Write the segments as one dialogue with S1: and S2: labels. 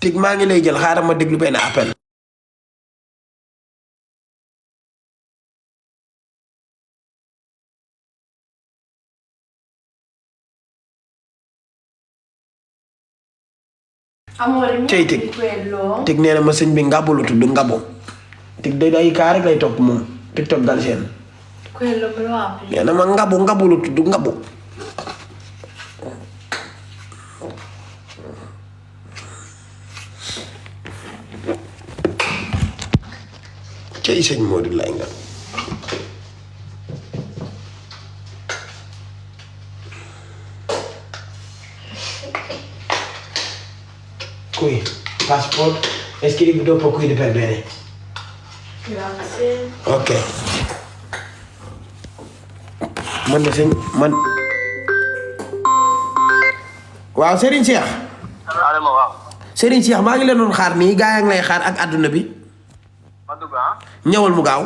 S1: tig maa ngi lay jël xaaral ma déglu benn appel. cey tig nee na ma sëñ bi Ngabou la tudd Ngabou tig day kaa rek lay topp moom TikTok dal seen nee na ma Ngabou la tudd Ngabou cey sëñ Modou lay nga qui passport scrivi dopo qui per bene.
S2: Grazie.
S1: Ok. Man de sëñ man. waaw Serigne Cheikh.
S3: Adama waaw.
S1: Serigne Cheikh maa ngi leen doon xaar nii gaa yaa ngi lay xaar ak àdduna bi.
S3: ma dugg ah.
S1: ñëwal mu gaaw.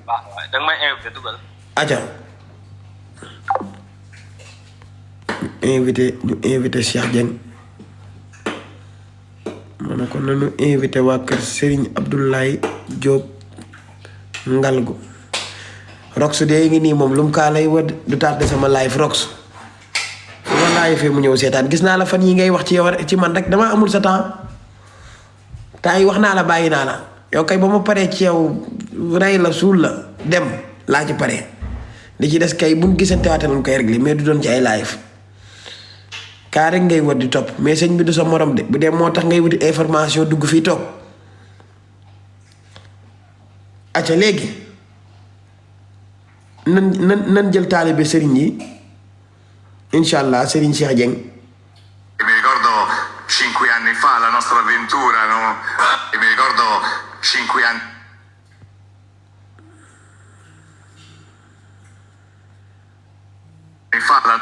S3: waaw da nga may invité dugal.
S1: aja ñu invité Cheikh Dieng. ma ne ko nanu invité waa kër Serigne Abdoulaye Diop Ngalgu Rox de ngi nii moom lu mu kaa lay wad du tardé sama live Rox fu ma live fii mu ñëw seetaan gis naa la fan yi ngay wax ci yow ci man rek dama amul sa temps yi wax naa la bàyyi naa la yow kay ba ma paree ci yow rey la suul la dem laa ci pare li ci des kay buñ gisante waate lañ koy réglé mais du doon ci ay live kaa rek ngay war di topp mais sëñ bi du sa morom de bu dee moo tax ngay wuti information dugg fii toog acca léegi nan jël taalibe sëriñ yi incha allah sëriñ Cheikh Dieng.
S4: Mi ricordo 5 anni fa la nostra avventura, no? E mi ricordo 5 anni fa la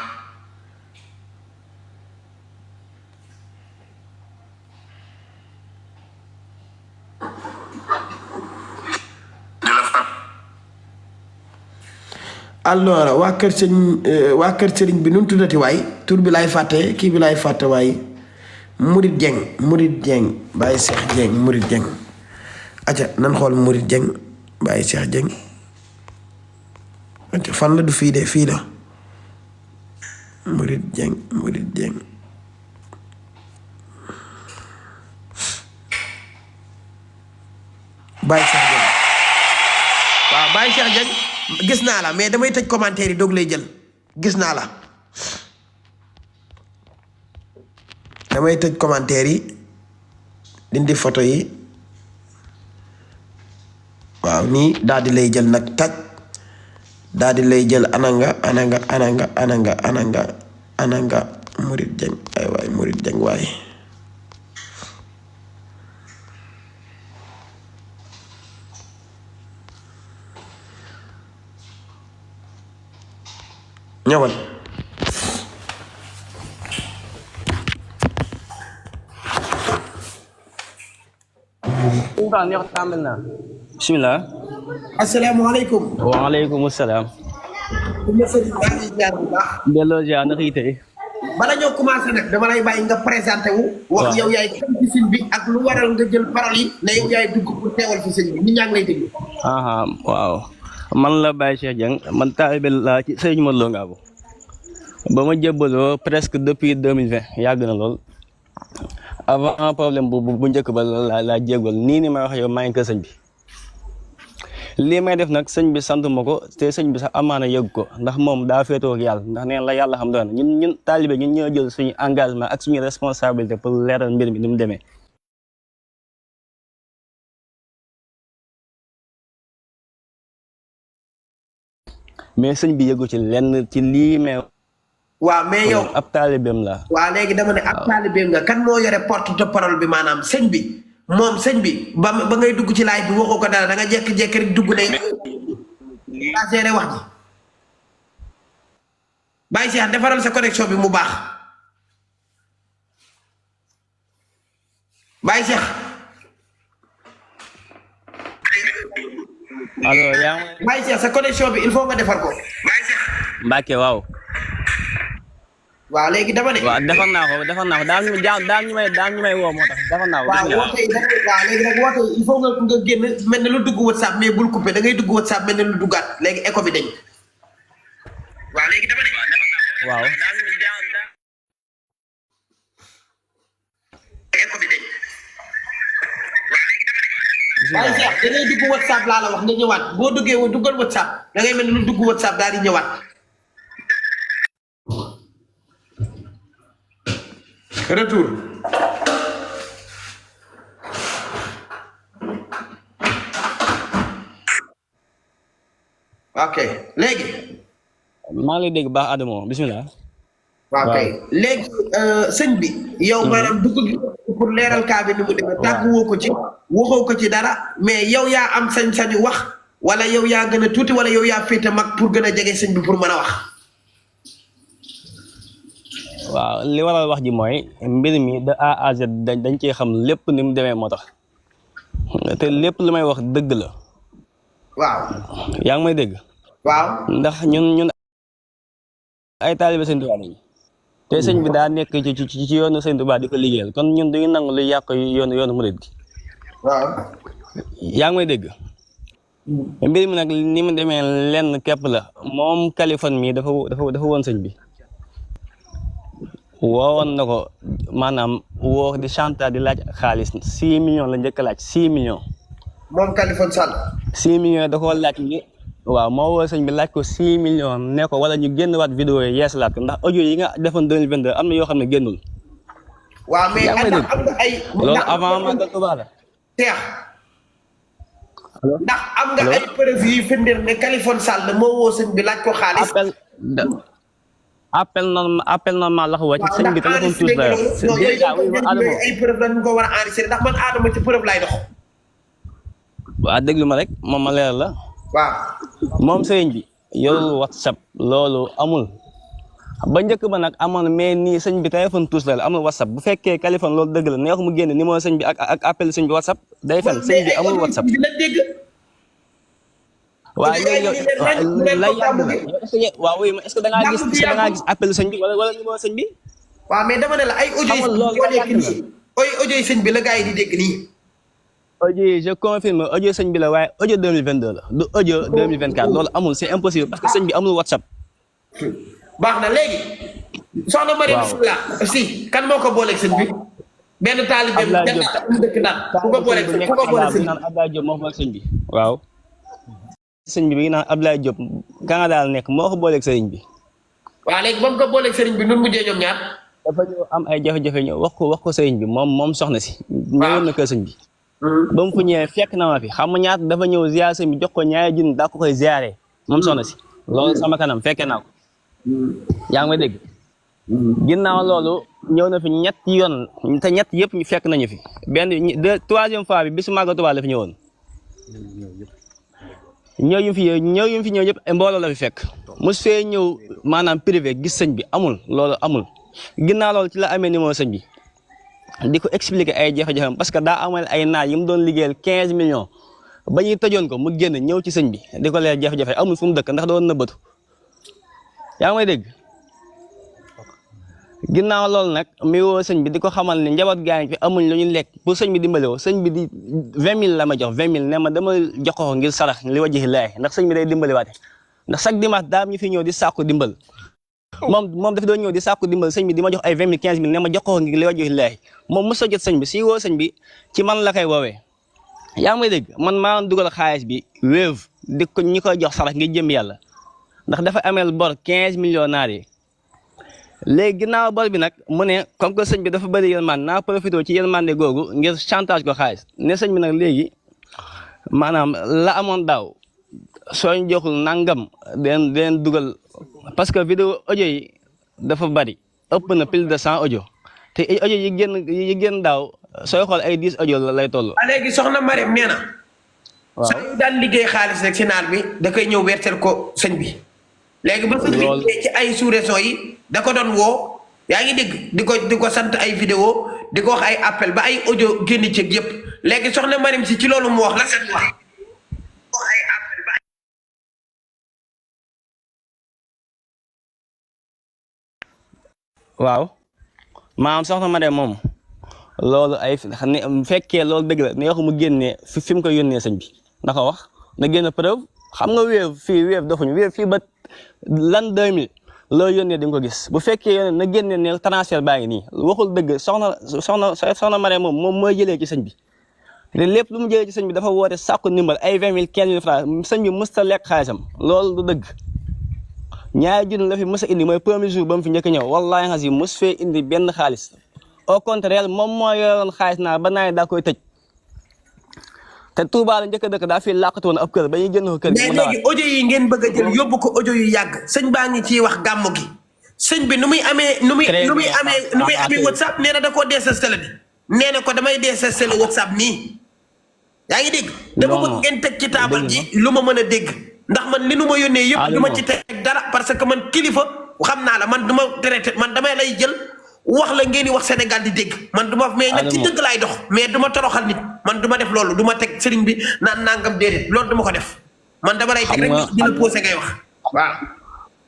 S1: alors waa kër sëriñ bi nu mu tuddati waay tur bi laay fàtte kii bi laay fàtte waay Murid Dieng Baye Cheikh Dieng Murid Dieng acca nan xool Murid Dieng Baye Cheikh Dieng acca fan la du fii de fii la Murid Dieng Baye Cheikh Dieng waaw Baye Cheikh Dieng gis naa la mais damay tëj commentaire yi doog lay jël gis naa la damay tëj commentaire yi dindi photo yi waaw nii daal di lay jël nag taj daal di lay jël ananga Murid Dieng ay waay Murid Dieng waay ñëwal
S5: bismillah.
S1: asalaamaaleykum.
S5: waaleykum salaam. delloo ziar naka yi tey.
S1: bala ñoo commencé nag dama lay bàyyi nga présenté wu. wax yow yaay kan ci sëñ bi ak lu waral nga jël parole yi ne yow yaay dugg pour teewal fi sëñ bi nit ñaa ngi lay déglu.
S5: waaw man la Baye Cheikh Dieng man taalibe laa ci sëñ Modou Lo Ngabou ba ma jébbaloo presque depuis 2020 yàgg na lool avant problème bu njëkk ba laa jébbal nii ni may wax yow maa ngi kër sëñ bi lii may def nag sëñ bi sant ma ko te sëñ bi sax amaana yëg ko ndax moom daa féetoo ak yàlla ndax neen la yàlla xam doon ñun taalibe ñun ñoo jël suñu engagement ak suñu responsabilité pour leeral mbir mi ni mu demee. mais sëñ bi yëgu ci lenn ci lii may.
S1: waaw mais yow
S5: ab taalibeem la.
S1: waaw léegi dama ne ab taalibeem nga kan moo yore porte de parole bi maanaam sëñ bi moom sëñ bi ba ngay dugg ci laaj bi waxoo ko dara da nga jékki-jékki rek dugg ne daa géré wax ji Baye Cheikh defaral sa connexion bi mu baax Baye Cheikh.
S5: alors yaa
S1: Baye Cheikh sa connexion bi il faut nga defar ko Baye Cheikh.
S5: Mbacke waaw.
S1: waaw léegi dama ne.
S5: waaw defar naa ko daal ñu may woo moo tax defar naa ko.
S1: waaw woote yi waaw léegi nag woote yi il faut nga génn mel ne lu dugg WhatsApp mais bul coupé da ngay dugg WhatsApp mel ne lu duggaat léegi écho bi dañ. waaw léegi dama ne.
S5: waaw.
S1: écho bi dañ. waaye Cheikh da ngay dugg WhatsApp laa la wax nga ñëwaat boo duggee duggal WhatsApp da ngay mel ne lu dugg WhatsApp daal di ñëwaat. retour. ok léegi.
S5: maa ngi lay dégg baax Adamo bismillah.
S1: waaw kay léegi sëñ bi. yow maanaam dugg gi pour leeral kaa bi ni mu demee. tàgguwoo ko ci waxoo ko ci dara mais yow yaa am sañ-sañu wax wala yow yaa gën a tuuti wala yow yaa féete mag pour gën a jege sëñ bi pour mën a wax.
S5: waaw li waral wax ji mooy mbir mi de A à Z dañ cee xam lépp ni mu demee moo tax te lépp lu may wax dëgg la.
S1: waaw.
S5: yaa ngi may dégg.
S1: waaw.
S5: ndax ñun ay taalibe sëñ Tuubaa lañu te sëñ bi daa nekk ci yoonu sëñ Tuubaa di ko liggéeyal kon ñun duñu nangu lu yàq yoonu murid gi.
S1: waaw.
S5: yaa ngi may dégg. mbir mi nag ni mu demee lenn képp la moom Kaliphone mi dafa woon sëñ bi. woowoon na ko maanaam woo di chantage di laaj xaalis 6 millions la njëkk a laaj 6 millions.
S1: moom Kaliphone Sall.
S5: 6 millions da koo laaj ni waaw moo woo sëñ bi laaj ko 6 millions ne ko wala ñu génn waat vidéo yi yeesalaat ko ndax audio yi nga defoon 2022 am na yoo xam ne génnul.
S1: waaw mais am nga ay.
S5: loolu avant Magal Touba la.
S1: Cheikh. ndax am nga ay preuve yu firndeel ne Kaliphone Sall moo woo sëñ bi laaj ko xaalis.
S5: appel normal la ko wàcc sëñ bi téléphone tous la
S1: ay preuve lañu ko war a enregistré ndax man Adama ci preuve lay dox.
S5: waaw déglu ma rek moom ma leer la.
S1: waaw.
S5: moom sëñ bi yorul WhatsApp loolu amul ba njëkk ba nag amoon mais nii sëñ bi téléphone tous la amul WhatsApp bu fekkee Kaliphone loolu dëgg la neex mu génne numéro sëñ bi ak appel sëñ bi WhatsApp day fen sëñ bi amul WhatsApp. waaw yow lay yàgg na waaw oui est-ce que da ngaa gis appel sëñ bi wala numéro sëñ bi.
S1: waaw mais dama ne la ay audio yi sëñ bi la gars yi di dégg nii.
S5: audio yi je confirme audio sëñ bi la waaye audio 2022 la du audio 2024 loolu amul c'est impossible parce que sëñ bi amul WhatsApp.
S1: baax na léegi. soxna Mariam Sylla si kan moo ko booleeg sëñ bi. benn taalibe bi dëkk naan ku ko booleeg sëñ bi
S5: naan Abdoulaye Diop moo ko booleeg sëñ bi waaw. sëñ bi ngi naan Abdoulaye Diop Canada la nekk moo ko booleeg sëriñ bi.
S1: waaw léegi ba mu ko booleeg sëriñ bi nun mujjee ñoom ñaar.
S5: dafa ñëw am ay jafe-jafe ñëw wax ko sëriñ bi moom soxna si. ñëwoon na kër sëñ bi. ba mu fu ñëwee fekk na ma fi xam nga ñaata dafa ñëw ziar sëñ bi jox ko ñaari junni daa ko koy ziaree moom soxna si. loolu sama kanam fekkee naa ko. yaa ngi may dégg. ginnaaw loolu ñëw na fi ñetti yoon te ñett yëpp ñu fekk nañu fi benn troisième fois bi bisu Magal Touba la fi ñëwoon. ñëw yu fi ñëw yëpp mbooloo la fi fekk mos fee ñëw maanaam privé gis sëñ bi amul loolu amul ginnaaw loolu ci la amee numéro sëñ bi di ko expliquer ay jafe-jafem parce que daa amal ay naaj yi mu doon liggéeyal 15 millions ba ñuy tëjoon ko mu génn ñëw ci sëñ bi di ko leer jafe-jafe amul fu mu dëkk ndax doon nëbbatu yaa ngi may dégg. ginnaaw loolu nag mi woo sëñ bi di ko xamal ne njaboot gaa ngi fi amuñ lu ñu lekk pour sëñ bi dimbale woo sëñ bi di 20 000 la ma jox 20 000 ne ma dama jox ko ngir sarax li wajhi laay ndax sëñ bi day dimbali waate ndax chaque dimanche daam ñu fi ñëw di sàkku dimbal moom dafa doon ñëw di sàkku dimbal sëñ bi di ma jox ay 20 000 15 000 ne ma jox ko ngir li wajhi laay moom mos a jot sëñ bi si woo sëñ bi ci man la koy woowee yaa ngi may dégg man maa dugal xaalis bi Wave di ko ñi koy jox sarax ngir jëm yàlla ndax dafa ameel bor 15 millions naar yi léegi ginnaaw bor bi nag mu ne comme que sëñ bi dafa bëri yërmande naa profité ci yërmande googu ngir chantage ko xaalis ne sëñ bi nag léegi maanaam la amoon daaw sooñ joxul nangam den dugal parce que vidéo audio yi dafa bëri ëpp na plus de 100 audio te audio yi génn daaw sooy xool ay 10 audio la lay toll.
S1: léegi soxna Mariam nee na.
S5: waaw
S1: soo daan liggéey xaalis rek si naar bi da koy ñëw werteel ko sëñ bi. léegi ba sëñ bi ci ay sous-région yi da ko doon woo yaa ngi dégg di ko sant ay vidéo di ko wax ay appel ba ay audio génn ci yëpp léegi soxna Mariam si ci loolu mu wax la seen wax ay appel ba
S5: waaw maam soxna ma de moom loolu ay fekkee loolu dëgg la neexu mu génnee fi mu ko yónnee sëñ bi na ko wax na génn preuve xam nga wéev dofuñu wéev fii ba lan 2000 loo yónnee di nga ko gis bu fekkee yónnee na génne ne transfert baa ngi nii waxul dëgg soxna ma de moom mooy jëlee ci sëñ bi te lépp lu mu jëlee ci sëñ bi dafa woote sàkku ndimbal ay 20 000 15 000 francs sëñ bi mës ta lekk xaalisam loolu du dëgg ñaari junni la fi mës a indi mooy premier jour ba mu fi njëkk ñëw wallahi xas yi mës fee indi benn xaalis au contraire moom moo yoroon xaalis naa ba naa daa koy tëj te Touba la njëkk a dëkk daa fi làqatu woon ab kër ba ñuy jënd ko kër gi.
S1: mais léegi audio yi ngeen bëgg a jël yóbbu ko audio yu yàgg sëñ baa ngi ciy wax gàmmu gi sëñ bi nu muy amee WhatsApp nee na da koo désinstallé di nee na ko damay désinstallé WhatsApp nii yaa ngi dégg. dama bëgg ngeen teg ci taabal ji lu ma mën a dégg ndax man li nu ma yónnee yëpp du ma ci teg dara parce que man kilifa xam naa la man du ma traité man damay lay jël wax la ngeen di wax Sénégal di dégg man du ma mais nag ci dëgg laay dox mais du ma toroxal nit man du ma def loolu du ma teg sëriñ bi naan nangam déedéet loolu du ma ko def man dama lay teg rek di la posé ngay wax waaw.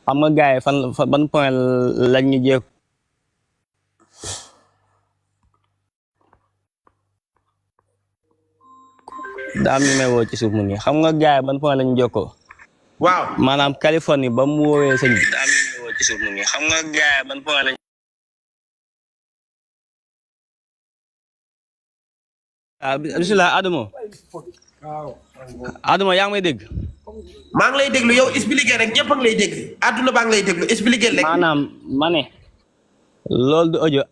S5: xam nga gars yi fan ban point lañ ñu jéeg daam ñu may woo ci suuf mu nii xam nga gars yi ban point lañu jokkoo
S1: waaw
S5: maanaam Californie ba mu woowee sëñ bi daam ñu may woo ci suuf mu nii xam nga gars yi ban point lañ bismillah Adamo yaa ngi may dégg
S1: maa ngi lay déglu yow expliqué rek ñëpp a ngi lay dégg àdduna baa ngi lay déglu expliqué rek
S5: maanaam ma ne loolu du audio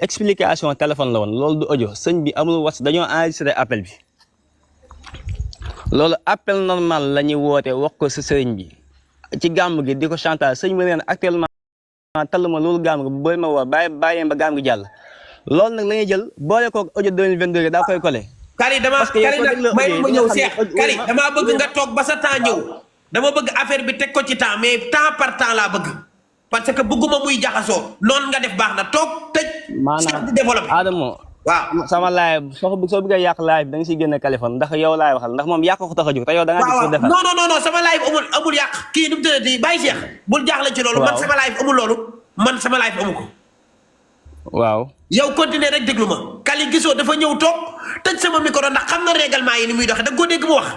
S5: explication téléphone la woon loolu du audio sëñ bi amul WhatsApp dañoo enregistré appel bi loolu appel normal la ñuy woote wax ko si sëriñ bi ci gàmm gi di ko chantage sëñ bi neen actuellement talluma loolu gàmm gi booy ma woo bàyyi ba gàmm gi jàll loolu nag la ñuy jël boole ko audio 2022 daa koy collé Kali dama may ma ñëw Cheikh Kali damaa bëgg nga toog ba sa temps ñëw dama bëgg affaire bi teg ko ci temps mais temps par temps laa bëgg parce que bëgguma muy jaxasoo noonu nga def baax na toog tëj. maanaam di développé Adamo waaw sama live soo bëggee yàq live da nga siy génne téléphone ndax yow laay waxal ndax moom yàq ko tax a jóg te yow da ngaa gis ko defar non sama live amul yàq kii nu mu tëddee bàyyi Cheikh bul jaaxle ci loolu man sama live amul loolu man sama live amu ko waaw yow continuer rek déglu ma Kali gisoo dafa ñëw toog tëj sama micro ndax xam na règlement yi ni muy doxee da nga koo dégg mu wax.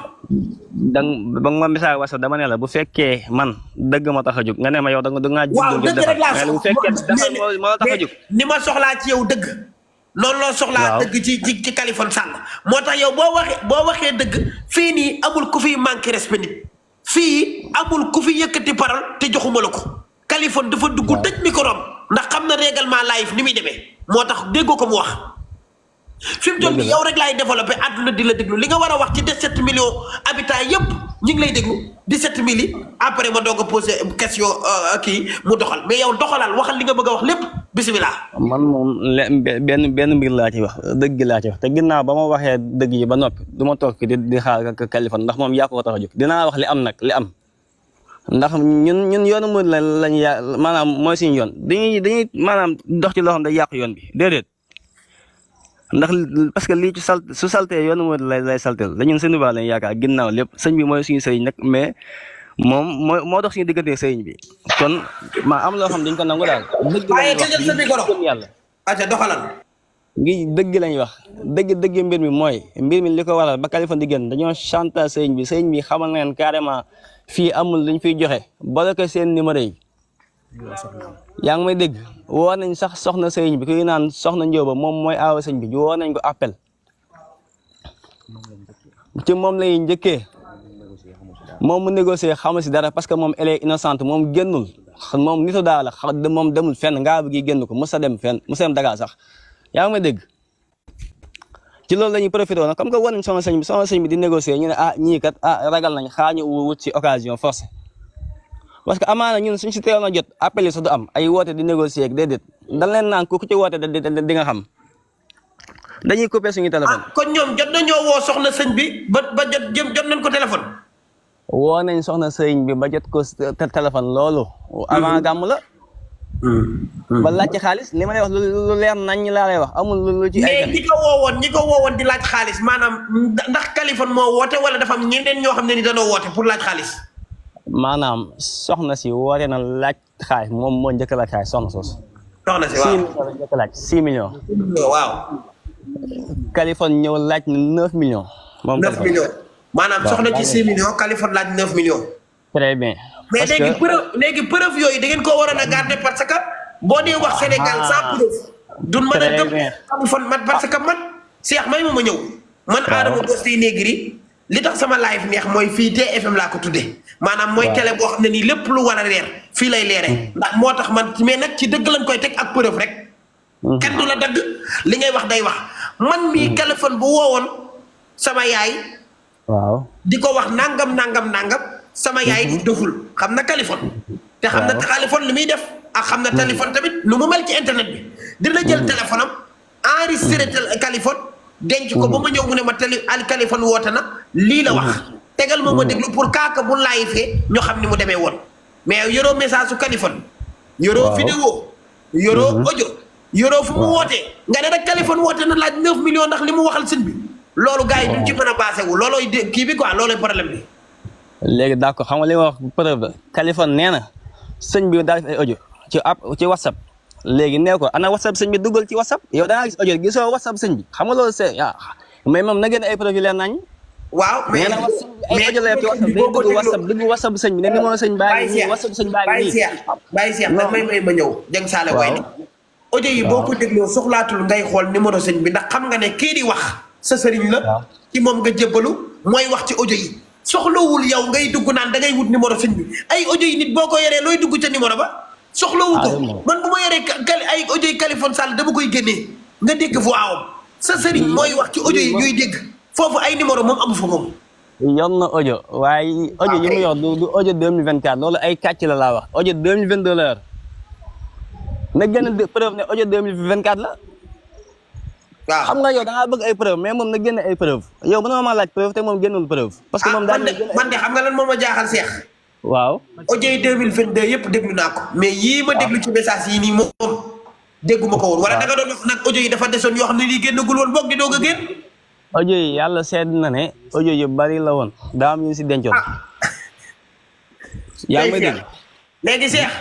S5: ba nga ma message wasa dama ne la bu fekkee man dëgg ma tax a jóg nga ne ma yow da nga
S1: waaw dëgg rek laa
S5: bu fekkee dafa moo tax a jóg
S1: ni ma soxlaa ci yow dëgg loolu loo soxlaa dëgg ci Kaliphone Sall moo tax yow boo waxee dëgg fii nii amul ku fi manqué respect nit fii amul ku fi yëkkati parole te joxuma la ko Kaliphone dafa dugg tëj micro ndax xam na règlement live ni muy demee moo tax déggoo ko mu wax fi mu toll nii yow rek laay développé àdduna di la déglu li nga war a wax ci 17 millions habitants yëpp ñu ngi lay déglu 17 mille après ma doog a posé question kii mu doxal mais yow doxalal waxal li nga bëgg a wax lépp bisimilah.
S5: man moom benn mbir laa ci wax dëgg laa ci wax te ginnaaw ba ma waxee dëgg yi ba noppi du ma toog di xaar Kaliphone ndax moom yaa ko tax a jóg dinaa wax li am nag li am. ndax ñun yoonu mu lañ maanaam mooy suñu yoon dañuy maanaam dox ci loo xam ne day yàq yoon bi déedéet ndax parce que lii ci su saltee yoonu mu lay salteel dañun sëñ bi lañ yaakaar ginnaaw lépp sëñ bi mooy suñu sëriñ nag mais moom moo dox suñu diggante sëriñ bi kon ma am loo xam dañ ko nangu daal.
S1: waaye tëjal sa micro
S5: yàlla.
S1: aca doxalal.
S5: ngi dëgg lañ wax dëgg mbir mi mooy mbir mi li ko waral ba Kaliphone di génn dañoo chantage sëriñ bi xamal na leen carrément fii amul luñ fiy joxe bloqué seen numéro yi yaa ngi may dégg woo nañ sax soxna sëriñ bi kuy naan soxna Njóoba moom mooy aawa sëñ bi woo nañ ko appel ci moom lay njëkkee moom mu négocier xamul si dara parce que moom elle est innocente moom génnul moom nitu daal la moom demul fenn ngaa bëgg génn ko mos a dem fenn mos a dem Dakar sax yaa ngi may dégg ci loolu la ñuy profité woon comme que war nañ sama sëñ bi di négocier ñu ne ñii kat ragal nañ xaa ñu wut ci occasion forcé parce que amaana ñun suñ si teewoon a jot appel yi sax du am ay woote di négocier ak déedéet dañ leen naan ku ci woote di nga xam dañuy coupé suñu téléphone.
S1: kon ñoom jot nañoo woo soxna sëñ bi ba jot nañ ko téléphone.
S5: woo nañ soxna sëñ bi ba jot ko téléphone loolu. avant gàmm la. ba laaj ci xaalis li ma lay wax lu leer nañ laa lay wax amul lu ci ay.
S1: mais ñi ko woowoon di laaj xaalis maanaam ndax Kaliphone moo woote wala dafa am ñeneen ñoo xam ne ni dañoo woote pour laaj xaalis.
S5: maanaam soxna si woote na laaj xaalis moom moo njëkk a laaj xaalis soxna soosu.
S1: soxna si
S5: 6
S1: waaw.
S5: millions la njëkk a laaj 6 millions.
S1: waaw.
S5: Californie ñëw laaj na 9 millions. moom
S1: 9 millions. maanaam soxna ci 6 millions Californie laaj 9 millions.
S5: très bien.
S1: mais léegi preuve yooyu da ngeen koo waroon a garder parce que boo dee wax Sénégal sans preuve. duñ mën a gëm Californie man parce que man Cheikh may ma ñëw. man Adama Gosty Negri li tax sama live neex mooy fii TFM laa ko tuddee. maanaam mooy télé boo xam ne nii lépp lu war a leer fii lay leeree. ndax moo tax man mais nag ci dëgg lañ koy teg ak preuve rek. kenn du la dëgg li ngay wax day wax man mii téléphone bu woowoon sama yaay.
S5: waaw
S1: di ko wax nangam sama yaay deful xam na téléphone. te xam na téléphone li muy def ak xam na téléphone tamit lu mu mel ci internet bi. dina jël téléphone am enregistré téléphone denc ko ba ma ñëw mu ne ma téléphone woote na lii la wax. tegal ma déglu pour kaaka bu laay fee ñu xam ni mu demee woon mais yoroo message su téléphone. yoroo vidéo yoroo audio. yoroo fu mu wootee nga ne rek téléphone woote na laaj 9 millions ndax li mu waxal sëñ bi. loolu gars yi duñ ci mën a basé wu loolooy kii bi quoi loolooy problème bi.
S5: léegi d'accord xam nga li ma wax preuve la Californie nee na sëñ bi daal def ay audio ci WhatsApp léegi nee ko ana WhatsApp sëñ bi duggal ci WhatsApp yow da ngaa gis audio gisoo WhatsApp sëñ bi xam nga loolu c'est mais moom na gën ay preuve yu leer nañ.
S1: waaw mais
S5: ay audio la ci WhatsApp day dugg WhatsApp sëñ bi ne numéro sëñ baa ngi nii WhatsApp sëñ baa ngi nii.
S1: bàyyi Cheikh nag may ma ñëw jëng saale way ni audio yi boo ko dégloo soxlaatul ngay xool numéro sëñ bi ndax xam nga ne kii di wax sa sëriñ la ci moom nga jébbalu mooy wax ci audio yi soxlawul yow ngay dugg naan da ngay wut numéro sëñ bi ay audio yi nit boo ko yoree looy dugg ca numéro ba soxlawu ko man bu ma yoree ay audio yi Kaliphone Sall dama koy génnee nga dégg voix am sa sëriñ mooy wax ci audio yi ñuy dégg foofu ay numéro moom amu fa moom
S5: yor na audio waaye audio yi mu yor du audio 2024 loolu ay kàcc la laa wax audio 2022 la yor na gën a preuve ne audio 2024 la
S1: waaw
S5: xam nga yow da ngaa bëgg ay preuve mais moom na génne ay preuve yow mën nga ma laaj preuve te moom génnul preuve parce que moom daal
S1: man de xam nga lan moo ma jaaxal Cheikh
S5: waaw
S1: audio yi 2022 yëpp déglu naa ko mais yii ma déglu ci message yi nii moom dégguma ko woon wala da nga doon wax nag audio yi dafa desoon yoo xam ne lii génnagul woon boog di doog a génn
S5: audio yi yàlla seet na ne audio yu bari la woon daa am ñu si dencoon yaa ngi may dégg
S1: léegi Cheikh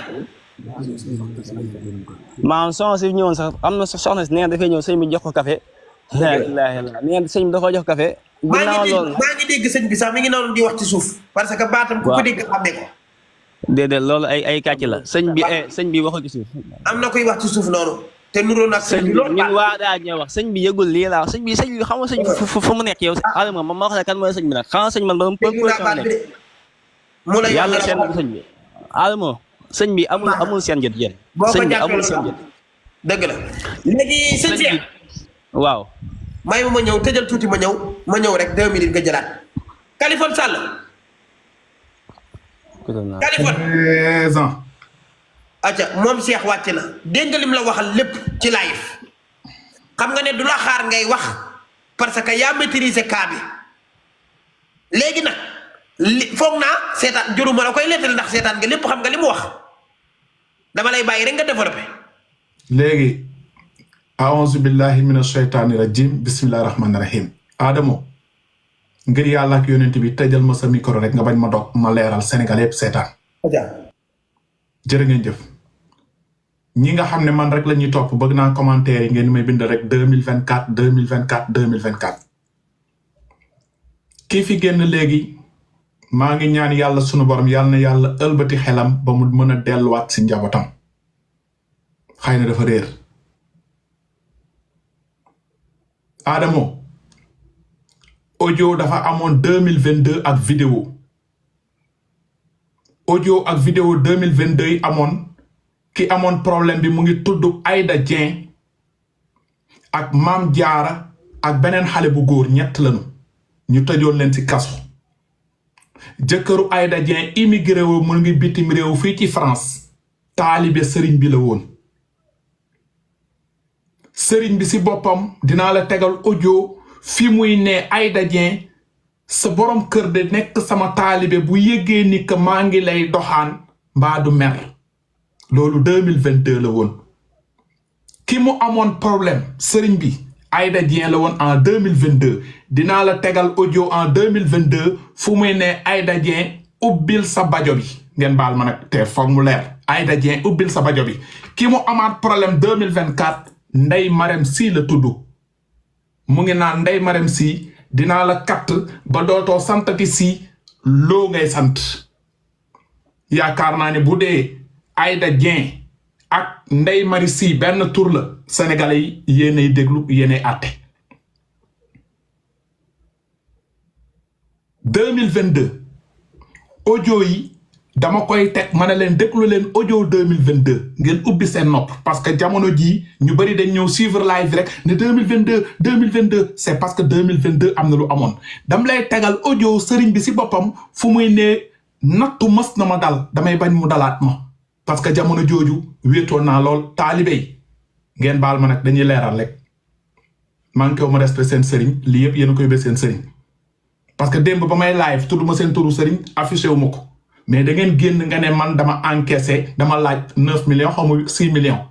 S5: maam soxna si ñëwoon sax am na soxna si nee dafay ñëw sëñ bi jox ko café la ilaha illallah nee sëñ bi da koo jox café
S1: maa ngi dégg sëñ bi sax mi ngi noonu di wax ci suuf parce que baatam ku ko dégg xàmmee ko
S5: déedéet loolu ay kàcc la sëñ bi waxul ci suuf
S1: am na koy wax ci suuf noonu te nuroo nag
S5: sëñ bi ñun waa daa ñëw wax sëñ bi yëgul lii laa wax sëñ bi xam nga sëñ bi fu mu nekk yow Adama ma wax la kan mooy sëñ bi nag xam nga sëñ man ba mu nekk yàlla seen sëñ bi Adama sëñ bi amul seen jot yéen sëñ bi amul seen jot
S1: dëgg la léegi sëñ Cheikh
S5: waaw
S1: may ma ñëw tëjal tuuti ma ñëw rek 2 minutes nga jëlaat Kaliphone Sall Kaliphone
S2: présent
S1: acca moom Cheikh wàcc na dégg nga lim la waxal lépp ci live xam nga ne du la xaar ngay wax parce que yaa maîtriser cas bi léegi nag foog naa seetaan juruma la koy lettal ndax seetaan nga lépp xam nga li mu wax dama lay bàyyi rek nga développé
S2: léegi aouzu billahi mina shaytaani rajim bismillahi rahmaani rahim Adamo ngir yàlla ak yonent bi tëjal ma sa micro rek nga bañ ma dog ma leeral Sénégal yëpp seetaan jërë ngeen jëf ñi nga xam ne man rek la ñuy topp bëgg naa commentaire yi ngeen may bind rek 2024 2024 2024 kii fi génn léegi maa ngi ñaan yàlla sunu borom yàlla na yàlla ëlbati xelam ba mu mën a delluwaat si njabootam xëy na dafa réer Adamo audio dafa amoon 2022 ak vidéo audio ak vidéo 2022 yi amoon ki amoon problème bi mu ngi tudd Aïda Dieng ak Maam Jaara ak beneen xale bu góor ñett lañu ñu tëjoon leen ci kaso jëkkëru Aïda Dieng immigré wu mu ngi bitim réew fii ci France taalibe sëriñ bi la woon sëriñ bi ci boppam dinaa la tegal audio fi muy ne Aïda Dieng sa borom kër de nekk sama taalibe bu yëgee ni que maa ngi lay doxaan mbaa du mer loolu 2022 la woon ki mu amoon problème sëriñ bi Aïda Dieng la woon en 2022 dinaa la tegal audio en 2022 fu muy ne Aïda Dieng ubbil sa bajo bi ngeen baal ma nag te foog mu leer Aïda Dieng ubbil sa bajo bi ki mu amaat problème 2024 Ndeye Marème Sy la tudd mu ngi naan Ndeye Marème Sy dinaa la katt ba dootoo santati si loo ngay sant yaakaar naa ne bu dee Aïda Dieng ak Ndeye Marie Sy benn tur la sénégalais yi yéenay déglu yéenay àtte 2022 audio yi dama koy teg ma ne leen déglu leen audio 2022 ngeen ubbi seen nopp parce que jamono jii ñu bëri dañ ñëw suivre live rek ne 2022 c'est parce que 2022 am na lu amoon dam lay tegal audio sëriñ bi si boppam fu muy ne nattu mës na ma dal damay bañ mu dalaat ma parce que jamono jooju wéetoon naa lool taalibe yi ngeen baal ma nag dañuy leeral rek manqué wu ma respect seen sëriñ lii yëpp yéen a koy bés seen sëriñ parce que démb ba may live tudd ma seen turu sëriñ affiché wu ma ko mais da ngeen génn nga ne man dama encaissé dama laaj 9 millions xaw ma 6 millions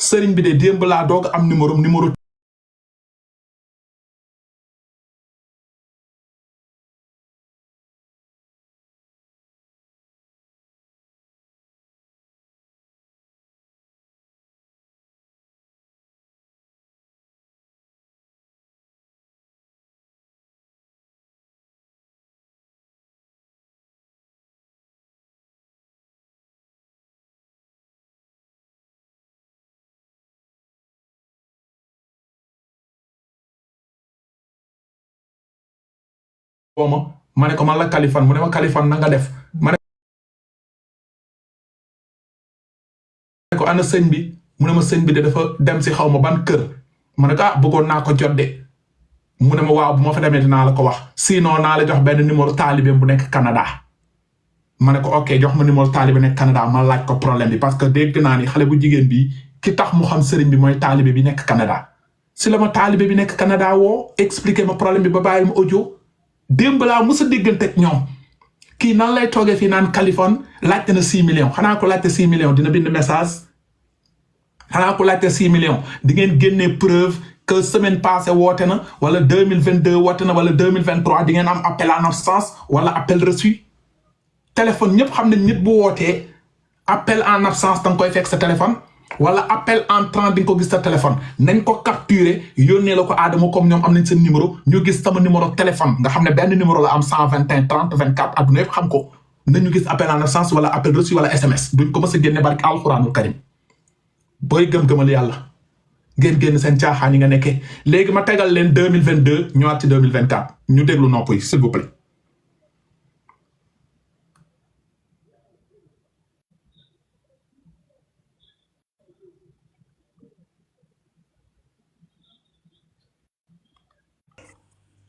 S2: sëriñ bi de démb laa doog am numéro ma ne ko man la Kaliphone mu ne ma Kaliphone na nga def ma ne ko ana sëñ bi mu ne ma sëñ bi de dafa dem si xaw ma ban kër ma ne ko bëggoon naa ko jot de mu ne ma waaw bu ma fa demee dinaa la ko wax sinon naa la jox benn numéro taalibe bu nekk Canada ma ne ko ok jox ma numéro taalibe nekk Canada ma laaj ko problème bi parce que dégg naa ni xale bu jigéen bi ki tax mu xam sëriñ bi mooy taalibe bi nekk Canada si la ma taalibe bi nekk Canada woo expliquer ma problème bi ba bàyyi ma audio démb laa mos a déggante ak ñoom kii nan lay toogee fii naan Kaliphone laajte na 6 millions xanaa ko laajte 6 millions dina bind message xanaa ko laajte 6 millions di ngeen génnee preuve que semaine passée woote na wala 2022 woote na wala 2023 di ngeen am appel en absence wala appel reçu téléphone ñëpp xam nañ nit bu wootee appel en absence da nga koy fekk sa téléphone wala appel entrant di nga ko gis sa téléphone nañ ko capturer yónnee la ko Adamo comme ñoom am nañ seen numéro ñu gis sama numéro téléphone nga xam ne benn numéro la am 121 30 24 adduna yëpp xam ko nañu gis appel en absence wala appel reçu wala SMS duñ ko mës a génne barki alxuraanul karim booy gëm-gëmal yàlla ngeen génn seen caaxaan yi nga nekkee léegi ma tegal leen 2022 ñëwaat ci 2024 ñu déglu nopp yi s'il vous plaît.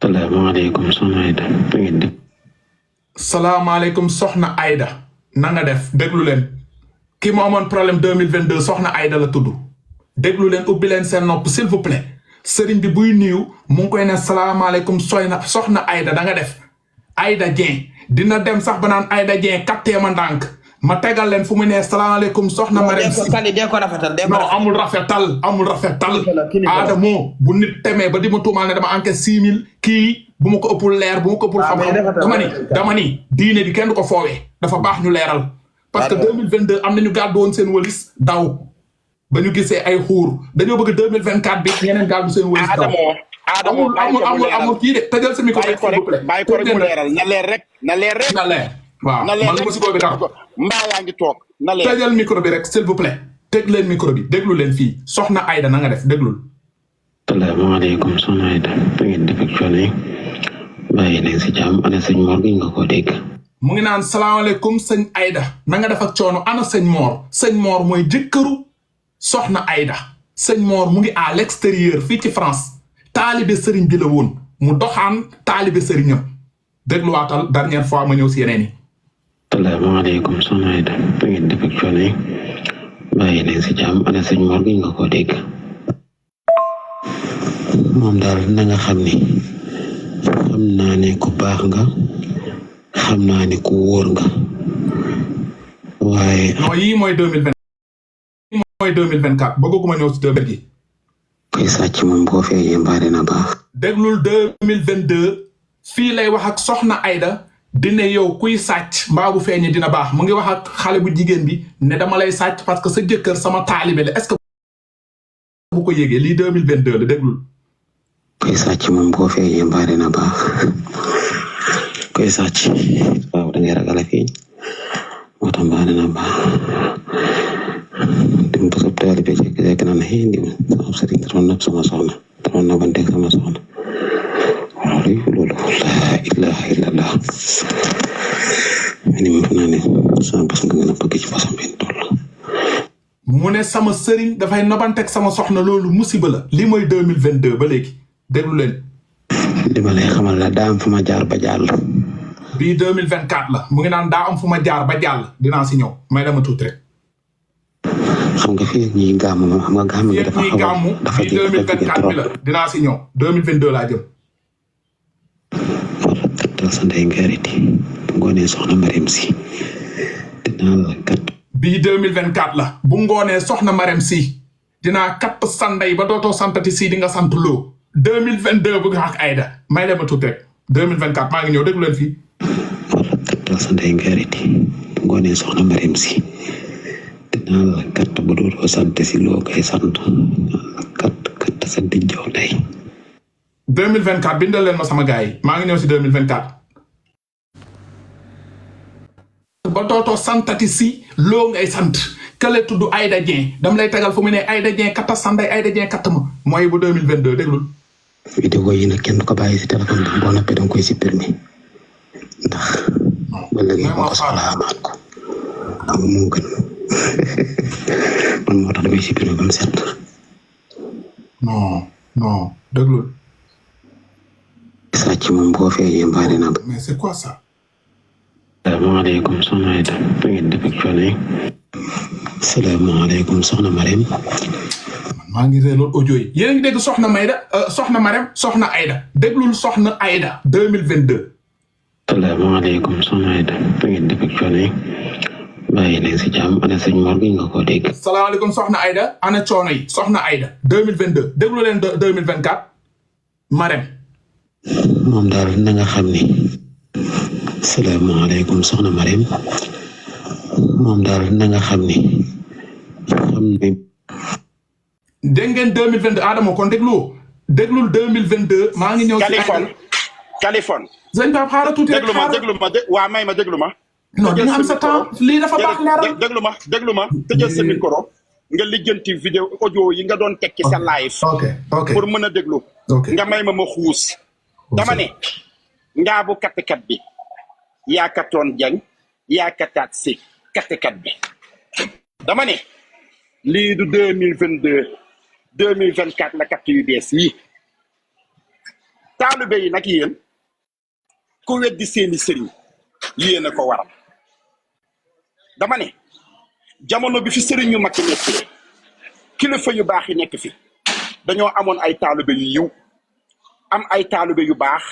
S6: salaamaaleykum soxna Aïda na ngeen def.
S2: salaamaaleykum soxna Aïda na nga def déglu leen ki mu amoon problème 2022 soxna Aïda la tudd déglu leen ubbi leen seen nopp s'il vous plaît sëriñ bi buy nuyu mu ngi koy ne salaamaaleykum soxna Aïda da nga def Aïda Dieng dina dem sax ba naan Aïda Dieng kattee ma ndànk ma tegal leen fu mu ne salaamaaleykum soxna Marème Sy non amul rafetal Adamo bu nit temee ba di ma tuumaal ne dama enquête 6000 kii bu ma ko ëppul leer bu ma ko ëppul xam-xam dama ni diine di kenn du ko foowee dafa baax ñu leeral parce que 2022 am nañu gàddu woon seen wëlis daw ba ñu gisee ay xuur dañoo bëgg 2024 bi ñeneen gàddu seen wëlis daw amul kii de tëjal sa micro s'il vous plaît
S7: bàyyi ko rek mu leeral na leer rek waaw man la ma si ko bi tax
S2: mbaa yaa ngi toog na leer tëjal micro bi rek s'il vous plaît tëj leen micro bi déglu leen fii soxna Aïda na nga def déglul.
S6: salaamaaleykum soxna Aïda da ngeen def ak coono yi bàyyi leen si jàmm ana sëñ Mor gi nga ko dégg.
S2: mu ngi naan salaamaaleykum sëñ Aïda na nga def ak coono ana sëñ Mor sëñ Mor mooy jëkkëru soxna Aïda sëñ Mor mu ngi à l'extérieur fii ci France taalibe sëriñ bi la woon mu doxaan taalibe sëriñam dégluwaatal dernière fois ma ñëw si yeneen yi.
S6: salaamaaleykum soxna Aïda da ngeen def ak coono yi bàyyi leen si jàmm ana sëñ Mor gi nga ko dégg moom daal na nga xam ni xam naa ne ku baax nga xam naa ne ku wóor nga waaye.
S2: non yii mooy 2020 mooy 2024 bëgguma ñëw si 2020 gi.
S6: koy sàcc moom boo feeñee mbaa dina baax.
S2: déglul 2022 fii lay wax ak soxna Aïda dina yow kuy sàcc mbaa bu feeñee dina baax mu ngi wax ak xale bu jigéen bi ne dama lay sàcc parce que sa jëkkër sama taalibe la est-ce que bu ko yégee lii 2022 la déglul
S6: kuy sàcc moom boo feeñee mbaa dina baax kuy sàcc waaw da ngay ragal a feeñ moo tax mbaa dina baax dim ba sab taalibe jekk na xëy ndi sama sëriñ doon nab sama soxna doon nabanteeg sama soxna loolu laa ilaha illallah ni mu naa ne sama bas nga gën a bëgg ci basam benn toll
S2: mu ne sama sëriñ dafay nabanteeg sama soxna loolu musiba la li mooy 2022 ba léegi déglu leen
S6: li ma lay xamal la daa am fu ma jaar ba jàll
S2: bii 2024 la mu ngi naan daa am fu ma jaar ba jàll dinaa si ñëw may dama tuuti rek
S6: xam nga fii ñuy gàmm moom xam nga gàmm gi dafa xaw a dafa
S2: bii 2024 bi la dinaa si ñëw 2022 laa jëm
S6: wala kattal sa ndey ngariti bu ngoonee soxna Marème si dinaa la kat
S2: bii 2024 la bu ngoonee soxna Marème si dinaa katt sa ndey ba dootoo santati si di nga sant loo 2022 bu ak Aïda may leen ma tuuti rek 2024 maa ngi ñëw déglu leen fii
S6: wala kattal sa ndey ngariti bu ngoonee soxna Marème si dinaa la kat ba dootoo sant si loo koy sant kat sa dijjoo ndey
S2: 2024 bindal leen ma sama gars yi maa ngi ñëw si 2024 ba dootoo santati si loo ngay sant kële tudd Aïda Dieng dam lay tegal fu mu ne Aïda Dieng katta sanday Aïda Dieng katt ma mooy bu 2022 déglul
S6: vidéo yi nag kenn du ko bàyyi si téléphone bi boo noppee danga koy supprimer ndax ba léegi boo ko soxlaa amaat ko am moo gën man moo tax damay supprimer ba mu set
S2: non déglul
S6: sàcc moom boo feeñee mbaa dina ba
S2: mais c'est quoi ça
S6: salaamaaleykum soxna Aïda ba ngeen def ak coono yi salaamaaleykum soxna Marème
S2: maa ngi reeloon audio yi yéen a ngi dégg soxna Mayda soxna Marème soxna Aïda déglul soxna Aïda 2022
S6: salaamaaleykum soxna Aïda ba ngeen def ak coono yi bàyyi nañ si jàmm ana sëñ Mor gi nga ko dégg
S2: salaamaaleykum soxna Aïda ana coono yi soxna Aïda 2022 déglu leen 2024 Marème
S6: moom daal na nga xam ni salaamaaleykum soxna Marème moom daal na nga xam ni
S2: dégg ngeen 2022 Adama kon déglul 2022 maa ngi ñëw si
S7: Californie
S2: sëñ Pape xaaral tuuti rek
S7: déglu ma waa may ma déglu ma
S2: non di nga am sa temps lii dafa baax leeral
S7: déglu ma tëjal sa micro nga lijjanti vidéo audio yi nga doon tekki sa live
S2: ok
S7: pour mën a déglu nga may ma xuus dama ne ngaa bu kattikat bi yaa kattoon jeng yaa kattaat si kattikat bi dama ne lii du 2022 2024 la katt yu bees yi taalibe yi nag yéen ku weddi seeni sëriñ yéen a ko waral dama ne jamono bi fi sëriñ yu mag yi nekk kilifa yu baax yi nekk fi dañoo amoon ay taalibe yu yiw am ay taalibe yu baax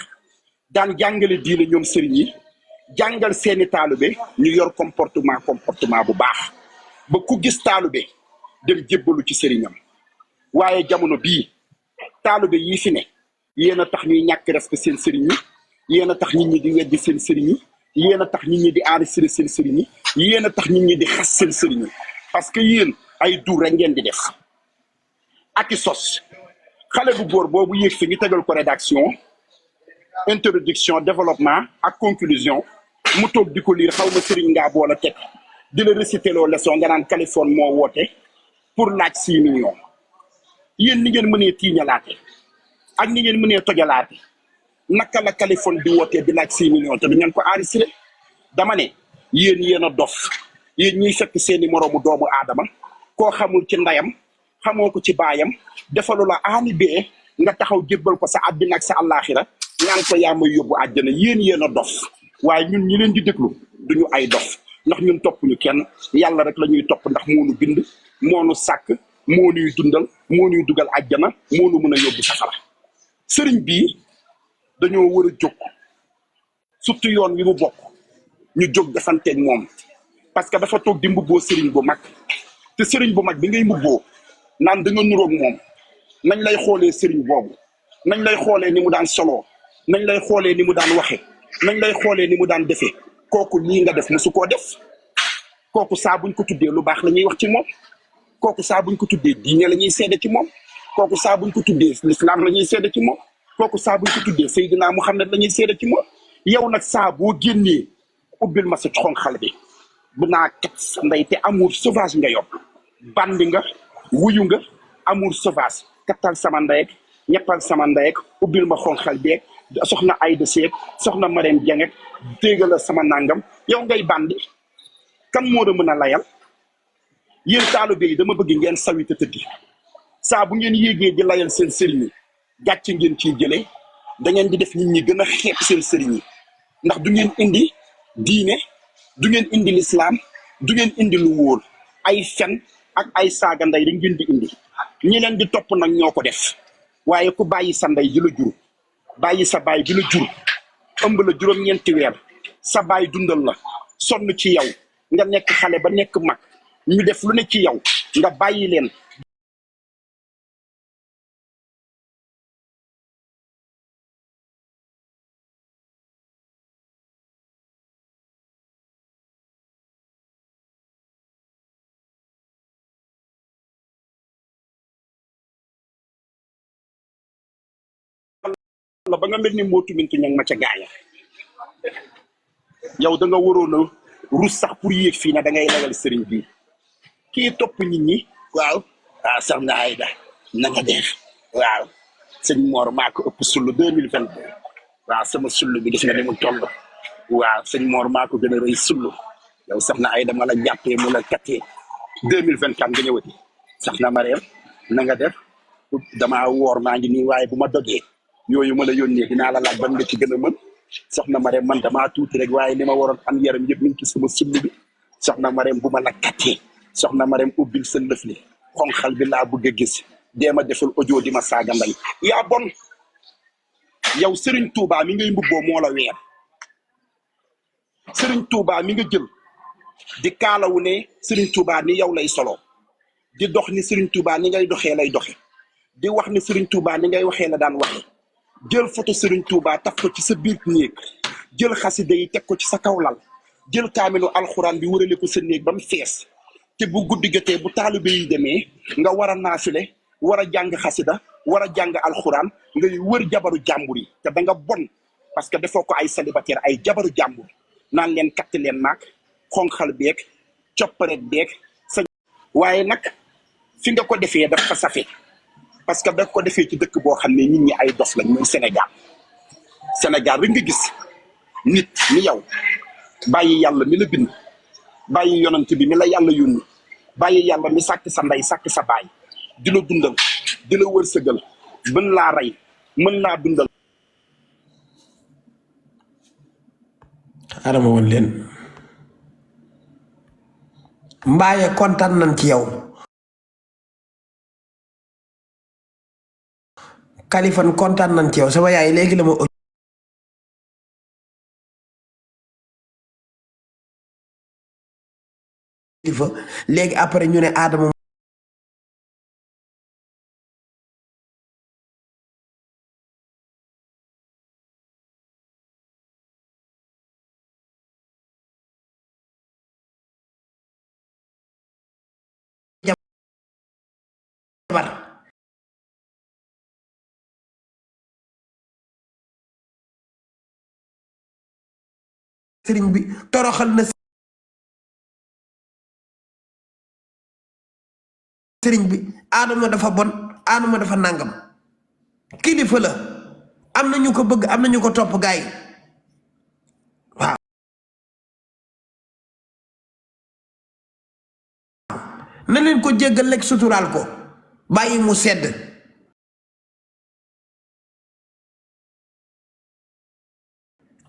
S7: daan jàngale diine ñoom sëriñ yi jàngal seeni taalibe ñu yor comportement bu baax ba ku gis taalibe dem jébbalu ci sëriñam waaye jamono bii taalibe yii fi ne yéen a tax ñuy ñàkk respect seen sëriñ yi yéen a tax nit ñi di weddi seen sëriñ yi yéen a tax nit ñi di enregistré seen sëriñ yi yéen a tax nit ñi di xas seen sëriñ yi parce que yéen ay dur rek ngeen di def ak i sos xale bu góor boobu yéeg fi ñu tegal ko rédaction introduction développement ak conclusion mu toog di ko lire xaw ma sëriñ ngaa boola teg di la réciter loo leçon nga naan Californie moo woote pour laaj 6 millions yéen ni ngeen mënee tiiñalaate ak ni ngeen mënee tojalaate naka la Californie di wootee di laaj 6 millions te du ngeen ko enregistré dama ne yéen a dof yéen ñiy fekk seeni moroomu doomu aadama koo xamul ci ndayam xamoo ko ci baayam defalu la aani bee nga taxaw jébbal ko sa àddina ak sa àllaaxira ñaan ko yaa may yóbbu àjjana yéen a dof waaye ñun ñi leen di déglu duñu ay dof ndax ñun topp ñu kenn yàlla rek la ñuy topp ndax moo nu bind moo nu sàkk moo nuy dundal moo nuy dugal àjjana moo nu mën a yóbbu safara sëriñ bii dañoo war a jóg surtout yoon wi mu bokk ñu jóg defanteeg moom parce que dafa toog di mbubboo sëriñ bu mag te sëriñ bu mag bi ngay mbubboo naan da nga nuroog moom nañ lay xoolee sëriñ boobu nañ lay xoolee ni mu daan soloo nañ lay xoolee ni mu daan waxe nañ lay xoolee ni mu daan defee kooku lii nga def mosu koo def kooku saa buñ ko tuddee lu baax la ñuy wax ci moom kooku saa buñ ko tuddee diine la ñuy seede ci moom kooku saa buñ ko tuddee lislaam la ñuy seede ci moom kooku saa buñ ko tuddee Seydina Muhammad la ñuy seede ci moom yow nag saa boo génnee ubbil ma sa xonxal bi bu naa kat sa ndey te amour sauvage nga yob bandi nga wuyu nga amour sauvage kattal sama ndey ak ñeppal sama ndey ak ubbil ma xonxal beeg soxna Ayda Seck soxna Marème Dieng ak déggal sama nangam yow ngay bandi kan moo da mën a layal yéen taalibe yi dama bëgg ngeen sawi te tëddi saa bu ngeen yéegee di layal seen sëriñ yi gàcce ngeen ciy jëlee da ngeen di def nit ñi gën a xeeb seen sëriñ yi ndax du ngeen indi diine du ngeen indi lislaam du ngeen indi lu wóor ay fen ak ay saaga ndey da ngeen di indi ñi leen di topp nag ñoo ko def waaye ku bàyyi sa ndey ji la jur bàyyi sa baay ji la jur ëmb la juróom-ñeenti weer sa baay dundal la sonn ci yow nga nekk xale ba nekk mag ñu def lu ne ci yow nga bàyyi leen la ba nga mel ni mootu mintu ñang ma ca gaaya yow da nga waroon a rus sax pour yéeg fii na da ngay layal sëriñ bi kii topp nit ñi waaw soxna Ayda na nga def waaw sëñ Mor maa ko ëpp sull 2022 waaw sama sull bi gis nga ni mu toll waaw sëñ Mor maa ko gën a rëy sull yow soxna Ayda ma la jàppee mu la kattee 2024 nga ñëwati soxna Mariam na nga def damaa woor maa ngi nii waaye bu ma dogee yooyu ma la yónnee dinaa la laaj ban nga ci gën a mën soxna Mariam man damaa tuuti rek waaye ni ma waroon am yaram yëpp mi ngi ci sama sull bi soxna Mariam bu ma la kattee soxna Mariam ubbil sa lëf li xonxal bi laa bëgg a gis dee ma defal audio di ma saaga ndey yaa bon yow Serigne Touba mi ngay mbubboo moo la weer Serigne Touba mi nga jël di kaalawu ne Serigne Touba ni yow lay solo di dox ni Serigne Touba ni ngay doxee lay doxe di wax ni Serigne Touba ni ngay waxee la daan waxe jël photo Serigne Touba taf ko ci sa biir néeg jël xasida yi teg ko ci sa kaw lal jël kaamilu alxuraan bi wërale ko sa néeg ba mu fees te bu guddi jotee bu taalibe yi demee nga war a naafile war a jàng xasida war a jàng alxuraan ngay wër jabaru jàmbur yi te da nga bon parce que defoo ko ay célibataire ay jabaru jàmbur naan leen katt leen maag xonxal beeg copparet beeg sa waaye nag fi nga ko defee daf fa safe parce que daf ko defee ci dëkk boo xam ne nit ñi ay dof lañ muy Sénégal rek nga gis nit ni yow bàyyi yàlla mi la bind bàyyi yonent bi mi la yàlla yónni bàyyi yàlla mi sàkk sa ndey sàkk sa baay di la dundal di la wërsëgal mën laa rey mën laa dundal
S1: adama woon leen mbaaye kontaan nañ ci yow Kalifan kontaan nañ ci yow sama yaay léegi la ma kilifa léegi après ñu ne Adama jabar sëriñ bi toroxal na sëriñ bi Adama dafa bon Adama dafa nangam kilifa la am na ñu ko bëgg am na ñu ko topp gaay waaw na leen ko jéggal lekk suturaal ko bàyyi mu sedd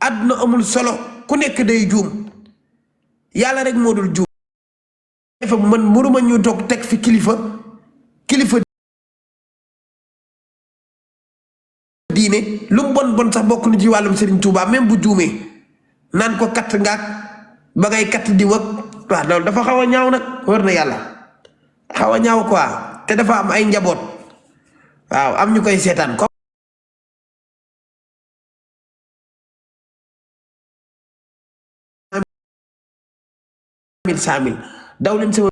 S1: àdduna amul solo ku nekk day juum yàlla rek moo dul juum dafa man mënuma ñu toog teg fi kilifa diine lu mu bon bon sax bokk na ci wàllum Serigne Touba même bu juumee naan ko katt ngaak ba ngay katt di wëg waaw loolu dafa xaw a ñaaw nag war na yàlla xaw a ñaaw quoi te dafa am ay njaboot waaw am ñu koy seetaan 100 000 daw leen sama